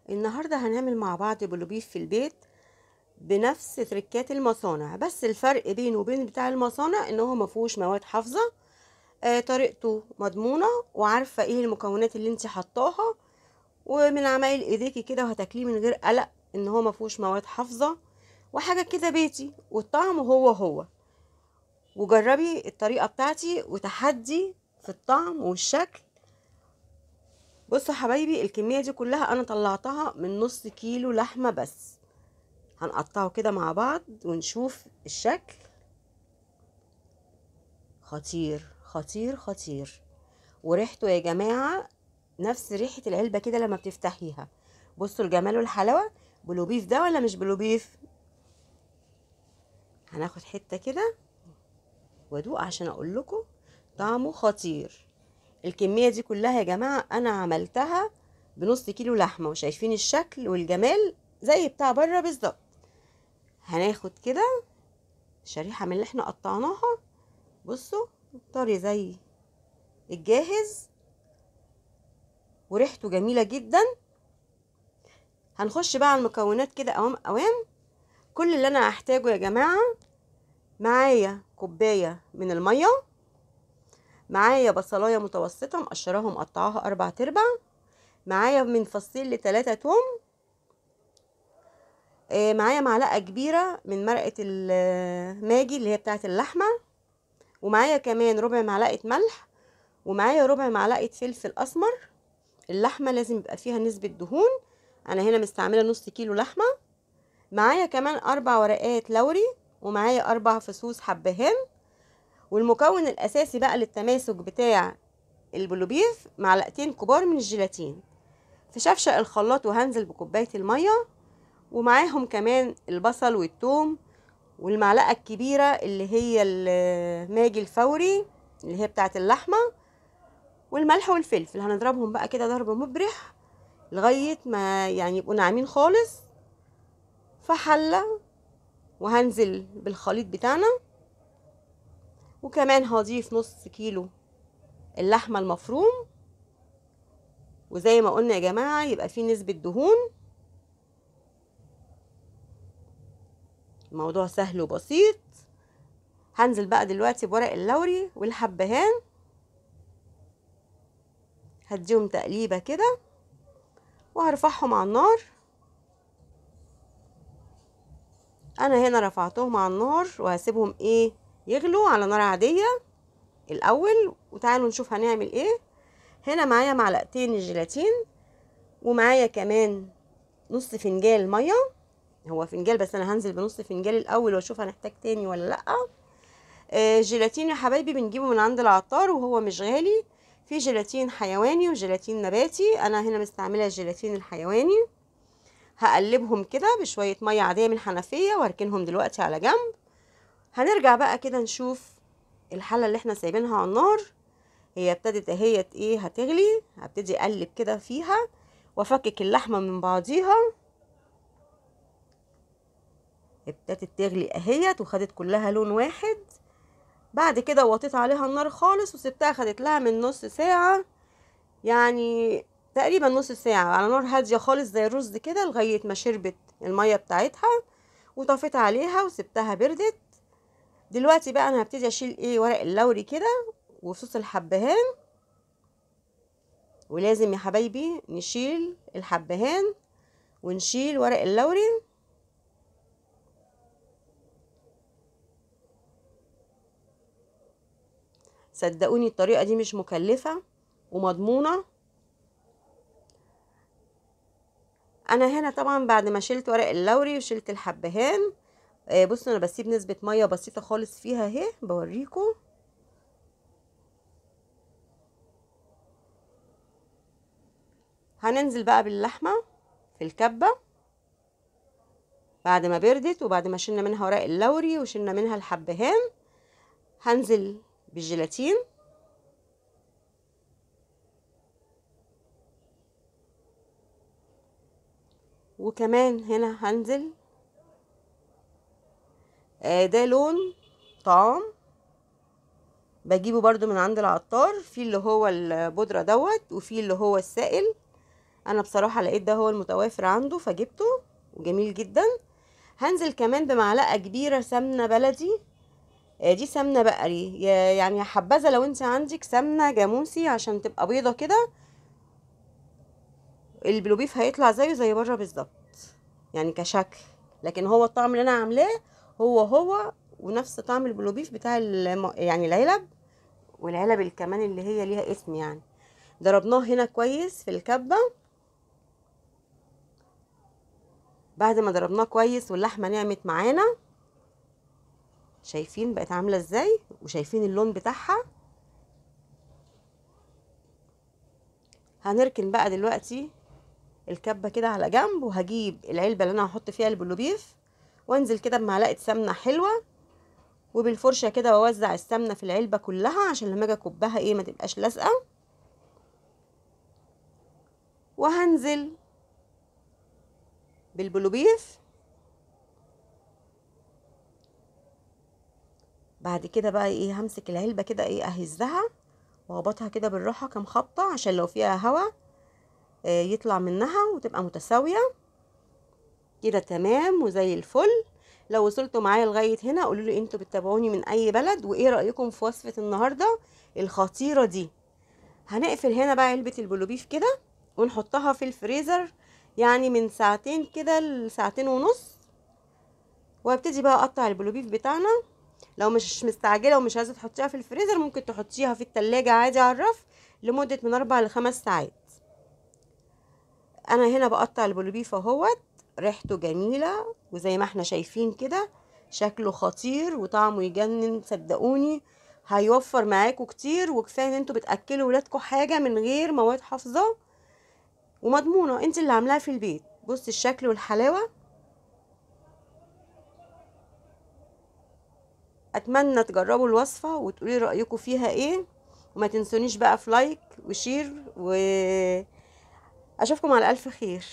النهاردة هنعمل مع بعض بلوبيف في البيت بنفس تركات المصانع، بس الفرق بينه وبين بتاع المصانع ان هو مفهوش مواد حافظة. طريقته مضمونة وعارفة ايه المكونات اللي انت حطاها، ومن عمايل ايديكي كده، وهتاكليه من غير قلق ان هو مفهوش مواد حافظة وحاجة كده بيتي، والطعم هو هو. وجربي الطريقة بتاعتي وتحدي في الطعم والشكل. بصوا حبايبي، الكمية دي كلها انا طلعتها من نص كيلو لحمة بس. هنقطعه كده مع بعض ونشوف الشكل. خطير خطير خطير، وريحته يا جماعة نفس ريحة العلبة كده لما بتفتحيها. بصوا الجمال والحلاوة. بلوبيف ده ولا مش بلوبيف؟ هناخد حتة كده وادوق عشان اقول لكم طعمه خطير. الكمية دي كلها يا جماعة انا عملتها بنص كيلو لحمة، وشايفين الشكل والجمال زي بتاع بره بالظبط. هناخد كده شريحة من اللي احنا قطعناها. بصوا طري زي الجاهز وريحته جميلة جدا. هنخش بقى على المكونات كده اوام اوام. كل اللي انا هحتاجه يا جماعة، معايا كوباية من المية، معايا بصلاية متوسطة مقشراها ومقطعاها 4/4، معايا من فصين ل3 توم، معايا معلقة كبيرة من مرقة الماجي اللي هي بتاعة اللحمة، ومعايا كمان ربع معلقة ملح، ومعايا ربع معلقة فلفل أسمر. اللحمة لازم يبقى فيها نسبة دهون، أنا هنا مستعملة نص كيلو لحمة. معايا كمان 4 ورقات لوري، ومعايا 4 فصوص حبهان. والمكون الأساسي بقى للتماسك بتاع البلوبيف معلقتين كبار من الجيلاتين. في شفشق الخلاط وهنزل بكوباية المية، ومعاهم كمان البصل والثوم والمعلقة الكبيرة اللي هي الماجي الفوري اللي هي بتاعة اللحمة، والملح والفلفل. هنضربهم بقى كده ضرب مبرح لغاية ما يعني يبقوا ناعمين خالص. في حلة وهنزل بالخليط بتاعنا، وكمان هضيف نص كيلو اللحمة المفروم. وزي ما قلنا يا جماعة يبقى فيه نسبة دهون. الموضوع سهل وبسيط. هنزل بقى دلوقتي بورق اللوري والحبهان، هديهم تقليبة كده وهرفعهم على النار. انا هنا رفعتهم على النار وهسيبهم ايه يغلوا على نار عادية الاول، وتعالوا نشوف هنعمل ايه. هنا معايا معلقتين الجيلاتين، ومعايا كمان نص فنجان مية، هو فنجان بس انا هنزل بنص فنجان الاول واشوف هنحتاج تاني ولا لا. جيلاتين يا حبايبي بنجيبه من عند العطار وهو مش غالي. في جيلاتين حيواني وجيلاتين نباتي، انا هنا مستعملة الجيلاتين الحيواني. هقلبهم كده بشوية مية عادية من الحنفية وهركنهم دلوقتي على جنب. هنرجع بقى كده نشوف الحلة اللي احنا سايبينها على النار، هي ابتدت اهيت ايه هتغلي. هبتدي اقلب كده فيها وافكك اللحمة من بعضيها. ابتدت تغلي اهيت وخدت كلها لون واحد. بعد كده وطيت عليها النار خالص وسبتها، خدت لها من نص ساعة، يعني تقريبا نص ساعة على نار هادية خالص زي الرز كده، لغاية ما شربت المية بتاعتها وطفيت عليها وسبتها بردت. دلوقتي بقى انا هبتدي اشيل ايه ورق اللوري كده وفصوص الحبهان. ولازم يا حبايبي نشيل الحبهان ونشيل ورق اللوري. صدقوني الطريقة دي مش مكلفة ومضمونة. انا هنا طبعا بعد ما شلت ورق اللوري وشلت الحبهان، بصوا انا بسيب نسبة مية بسيطة خالص فيها اهي بوريكم. هننزل بقى باللحمة في الكبة بعد ما بردت وبعد ما شلنا منها ورق اللوري وشلنا منها الحبهان. هنزل بالجيلاتين، وكمان هنا هنزل ده لون طعام بجيبه برضو من عند العطار، في اللي هو البودرة دوت وفي اللي هو السائل. انا بصراحة لقيت ده هو المتوافر عنده فجبته، وجميل جدا. هنزل كمان بمعلقه كبيرة سمنه بلدي، دي سمنه بقري، يعني حبذا لو انت عندك سمنه جاموسي عشان تبقى بيضة كده. البلوبيف هيطلع زيه زي بره بالظبط يعني كشكل، لكن هو الطعم اللي انا عاملاه هو هو ونفس طعم البلوبيف بتاع يعني العلب، والعلب كمان اللي هي ليها اسم يعني. ضربناه هنا كويس في الكبه. بعد ما ضربناه كويس واللحمة نعمت معانا، شايفين بقت عامله ازاي وشايفين اللون بتاعها. هنركن بقى دلوقتي الكبه كده على جنب، وهجيب العلبة اللي انا هحط فيها البلوبيف، وانزل كده بمعلقه سمنه حلوة، وبالفرشه كده بوزع السمنة في العلبة كلها عشان لما اجي اكبها ايه ما تبقاش لازقه. وهنزل بالبلوبيف. بعد كده بقى ايه، همسك العلبة كده ايه اهزها واخبطها كده بالراحة كام خبطه عشان لو فيها هوا يطلع منها وتبقى متساوية كده. تمام وزي الفل. لو وصلتوا معايا لغاية هنا قولوا لي انتوا بتتابعوني من اي بلد، وايه رايكم في وصفه النهارده الخطيرة دي. هنقفل هنا بقى علبة البلوبيف كده ونحطها في الفريزر يعني من ساعتين كده لساعتين ونص، وابتدي بقى اقطع البلوبيف بتاعنا. لو مش مستعجلة ومش عايزه تحطيها في الفريزر ممكن تحطيها في التلاجة عادي على الرف لمدة من 4 ل5 ساعات. انا هنا بقطع البلوبيف اهوت، ريحته جميلة وزي ما احنا شايفين كده شكله خطير وطعمه يجنن، صدقوني هيوفر معاكم كتير، وكفاية ان انتوا بتاكلوا ولادكم حاجة من غير مواد حافظه ومضمونه، انت اللي عاملاها في البيت. بصي الشكل والحلاوه. اتمنى تجربوا الوصفة وتقولي رايكم فيها ايه، وما تنسونيش بقى في like و share، واشوفكم على الف خير.